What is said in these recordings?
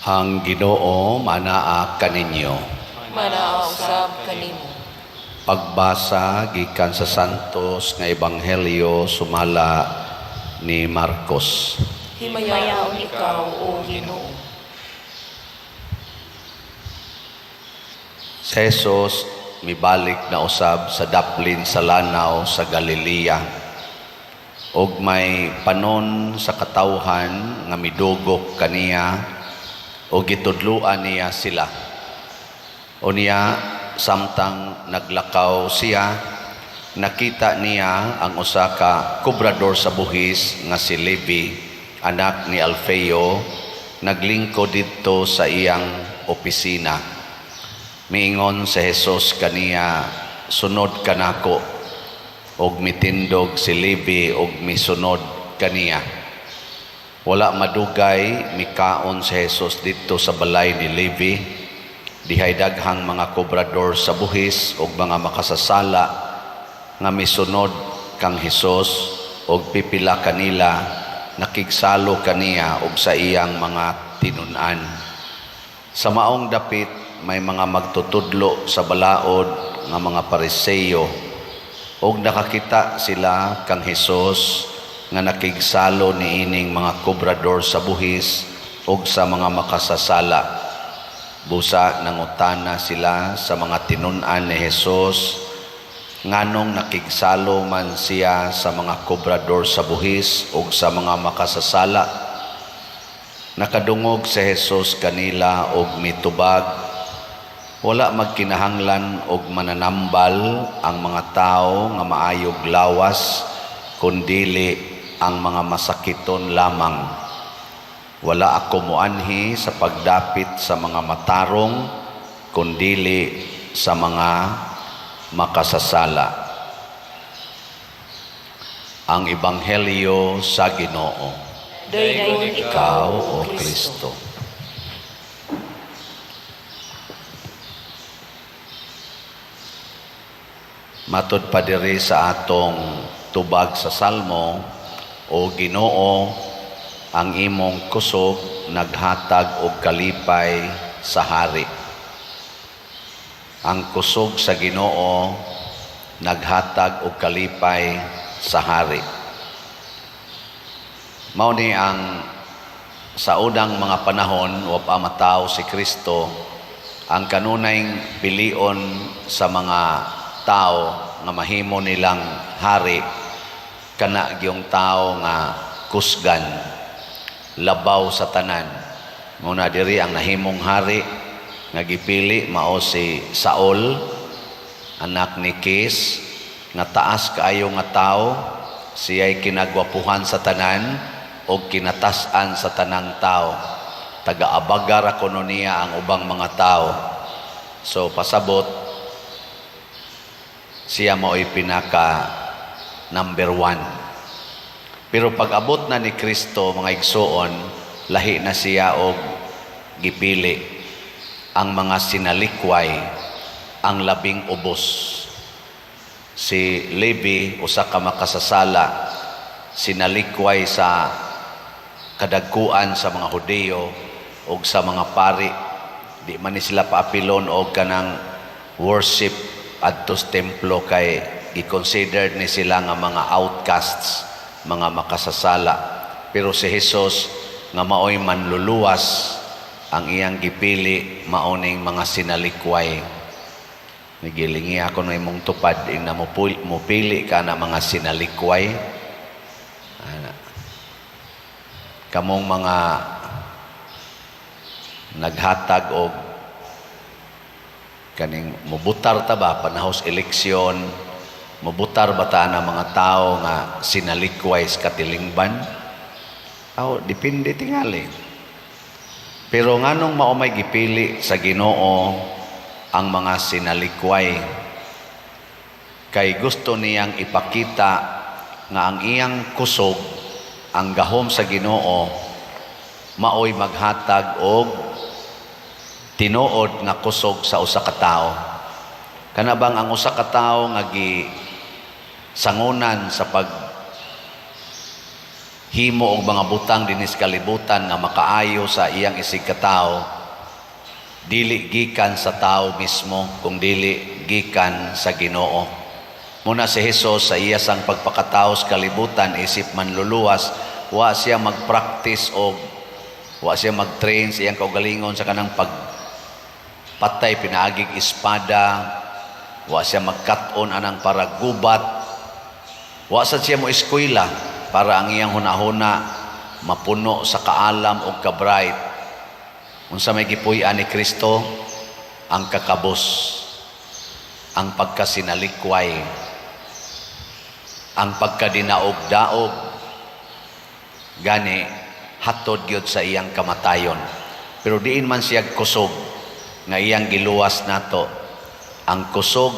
Ang Ginoo manaa kaninyo. Manaa usab kanimo. Pagbasa gikan sa Santos nga Ebanghelyo sumala ni Marcos. Himayaon ikaw, O Ginoo. Si Jesus mibalik na usab sa daplin sa lanaw sa Galilea. Og may panon sa katawhan nga midugok kaniya o gitudluan niya sila. Unya, samtang naglakaw siya, nakita niya ang usa ka kobrador sa buhis nga si Levi, anak ni Alfeo, naglingkod didto sa iyang opisina. Miingon si Jesus kaniya, "Sunod kanako." Og mitindog si Levi og misunod kaniya. Wala madugay, mikaon si Jesus didto sa balay ni Levi. Dihay daghang mga kobrador sa buhis ug mga makasasala nga misunod kang Hesus, ug pipila kanila nakigsalo kaniya ug sa iyang mga tinun-an. Sa maong dapit may mga magtutudlo sa balaod nga mga Pariseyo, ug nakakita sila kang Hesus nga nakigsalo niining mga kobrador sa buhis ug sa mga makasasala. Busa nangutana sila sa mga tinun-an ni Hesus nganong nakigsalo man siya sa mga kobrador sa buhis ug sa mga makasasala. Nakadungog si Jesus kanila og mitubag, "Wala magkinahanglan og mananambal ang mga tao nga maayog lawas, kundili ang mga masakiton lamang. Wala ako muanhi sa pagdapit sa mga matarong, kundili sa mga makasasala." Ang Ebanghelyo sa Ginoo. Daygon Ikaw, O Kristo. Matud pa diri sa atong tubag sa Salmo, "O Ginoo, ang imong kusog naghatag og kalipay sa hari." Ang kusog sa Ginoo naghatag og kalipay sa hari. Mao ni ang sa unang mga panahon wa pa matawo si Kristo, ang kanunay pilion sa mga tao nga mahimo nilang hari, kana gyung tao nga kusgan labaw sa tanan. Mao na diri ang nahimong hari nga gipili mao si Saul, anak ni Kis, nga taas kaayo nga tao, siya'y kinagwapuhan sa tanan o kinatas-an sa tanang tao. Taga-abaga ra kuno niya ang ubang mga tao. So pasabot siya mao'y pinaka number one. Pero pag abot na ni Kristo, mga igsuon, lahi na siya og gipili, ang mga sinalikway, ang labing ubos. Si Levi, usa ka makasasala, sinalikway sa kadagkuan sa mga Hudiyo og sa mga pari. Di man ni sila paapilon og kanang worship adto sa templo kay gi-considered ni sila nga mga outcasts, mga makasasala. Pero si Jesus nga maoy manluluwas, ang iyang gipili mao ning mga sinalikway. Nigilingi ako na imong tupad ing na mupili ka na mga sinalikway. Ana. Kamong mga naghatag og kaning mubutar ta ba panahos eleksyon, mubutar ba ta na mga tao nga sinalikway sa katilingban? Aw, depende tingali. Pero nganong mao may gipili sa Ginoo ang mga sinalikway? Kay gusto niyang ipakita nga ang iyang kusog, ang gahom sa Ginoo, maoy maghatag og tinuod nga kusog sa usa ka tawo. Kana bang ang usa ka tawo nga gi sangunan sa pag Himo og mga butang dinhi sa kalibutan nga makaayo sa iyang isigkatawo, dili gikan sa tao mismo kung dili gikan sa Ginoo. Muna si Jesus sa iya sang pagpakatao sa kalibutan isip manluluwas, wa siya magpractice og wa siya mag-train sa iyang kaugalingon sa kanang pag patay pinaagig espada, wa siya magkat-on anang para gubat, wa sad siya mo eskwela para ang iyang hunahuna mapuno sa kaalam og ka-bright. Unsa may gipuy-an ni Kristo? Ang kakabos, ang pagkasinalikway, ang pagkadinaog-daog, gani hatod gyud sa iyang kamatayon. Pero diin man siya kusog nga iyang giluwas nato? Ang kusog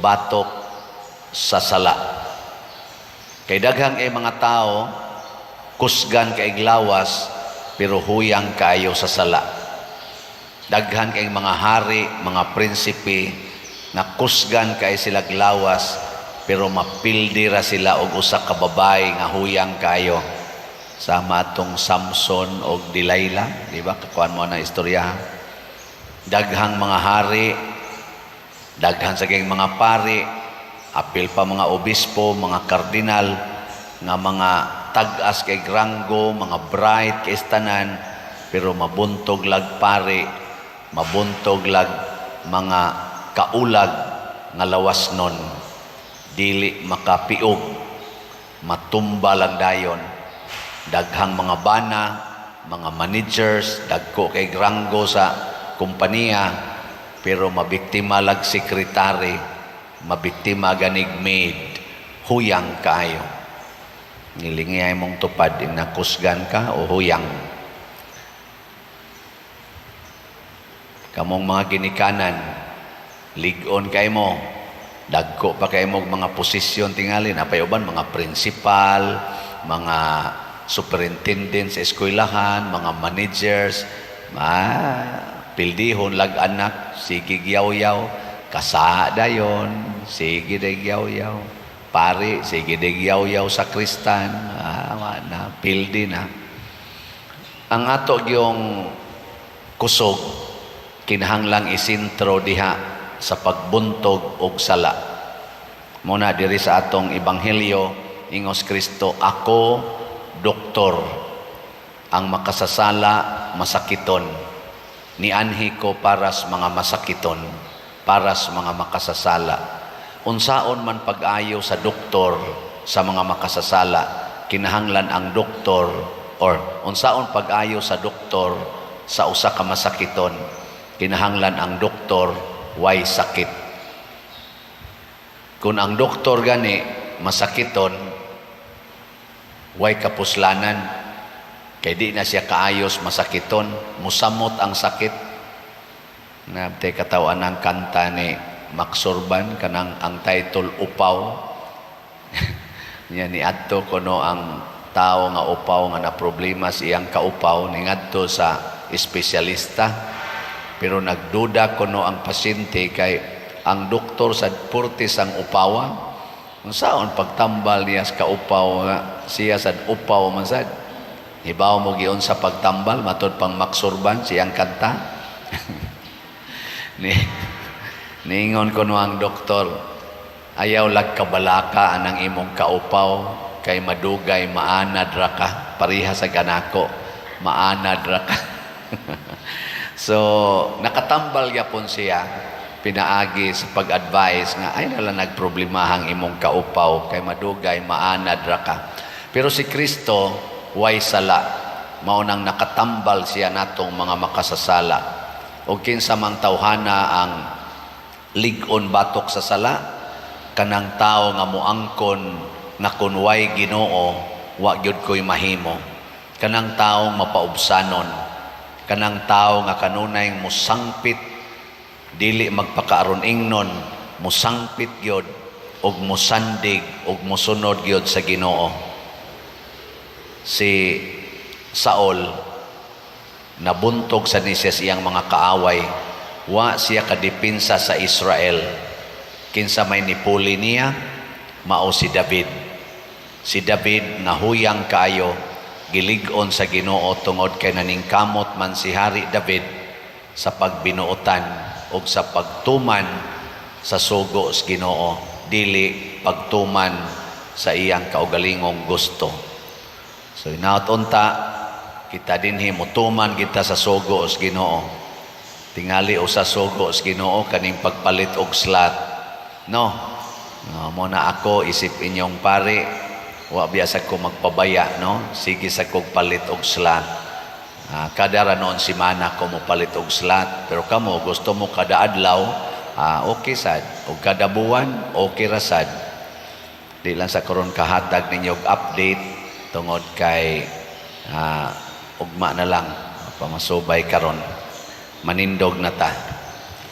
batok sa sala. Kay daghang kay mga tao kusgan kay lawas pero huyang kaayo sa sala. Daghan kay mga hari, mga prinsipe nga kusgan kay sila lawas pero mapildi ra sila og usa ka babae nga huyang kaayo. Sama atong Samson og Delilah, di ba? Kakuan mo na istorya. Daghang mga hari, daghan sa kayong mga pari, apil pa mga obispo, mga kardinal, nga mga tag-as kay ranggo, mga bright kay tanan, pero mabuntog lag pari, mabuntog lag mga kaulag nga lawas nun, dili makapiog, matumba lang dayon. Daghang mga bana, mga managers, dagko kay ranggo sa kompanya, pero mabiktima lag sekretary, mabiktima ganig maid, huyang kaayo. Nilingiyay mong tupad, inakusgan ka o huyang? Kamong mga ginikanan, lig-on kay mo, dagko pa kay mo mga posisyon tingali, napay uban mga principal, mga superintendent sa eskwelahan, mga managers, ma pildihon lag anak, sige gyaw-yaw, kasa dayon, sige day yaw-yaw. Pari, sige day yaw-yaw sa kristan, ah, na, pildi na. Ang ato yung kusog, kinahanglang isintro diha sa pagbuntog og sala. Muna diri sa atong ebanghelyo, ingos Kristo, "Ako doktor, ang makasasala masakiton. Nianhi ko para sa mga masakiton, para sa mga makasasala." Unsaon man pag-ayo sa doktor sa mga makasasala, kinahanglan ang doktor, or unsaon pag-ayo sa doktor sa usa ka masakiton, kinahanglan ang doktor way sakit. Kung ang doktor gani masakiton, way kapuslanan. Kay di na siya kaayos masakiton, musamot ang sakit. Nabte katawan ang kanta ni Max Surban kanang ang title "Upaw". Nya ni adto kuno ang tao nga upaw nga na problema sa iyang kaupaw, ningadto sa espesyalista, pero nagduda kuno ang pasyente kay ang doktor sa purtis ang upawa. Unsaon pagtambal niya sa kaupaw nga siya sad upaw man sad? Hibaw mo giun sa pagtambal matud pang Max Surban siyang kanta. Ni niingon kuno ang doktor, "Ayaw lag kabalaka anang imong kaupaw kay madugay maanad ra ka, pareha sa ganako, maanad ra ka." So nakatambal gyapon siya pinaagi sa pag-advise nga ay nala nagproblemahang imong kaupaw kay madugay maanad ra ka. Pero si Kristo way sala, mao nang nakatambal siya natong mga makasasala. O kinsa mang tawhana ang lig-on batok sa sala? Kanang tao nga moangkon nga kun way Ginoo wa gyud ko'y mahimo, kanang taong mapaubsanon, kanang tao nga kanunay musangpit, dili magpakaaron ingnon, musangpit gyud og musandig og musunod gyud sa Ginoo. Si Saul nabuntog sa ni siya sa iyang mga kaaway, wa siya kadepensa sa Israel. Kinsa may nipuli niya? Mao si David. Si David nga huyang kaayo. Gilig-on sa Ginoo tungod kay naningkamot man si Hari David sa pagbinuotan ug sa pagtuman sa sugo sa Ginoo, dili pagtuman sa iyang kaugalingong gusto. So hinaot unta kita dinhi mutuman kita sa sugo sa Ginoo. Tingali usa sugo sa Ginoo kaning pagpalit og slot. No. No, mo na ako isip inyong pari, wa biya sa ko magpabaya, no? Sige sa kog palit og slot. Kada ra noon simana ko mo palit og slot, pero kamo gusto mo kada adlaw, okay sad. Og kada buwan, okay ra sad. Di lang sa karon kahatag ninyo og update tungod kay ugma na lang pamasubay karon. Manindog na ta.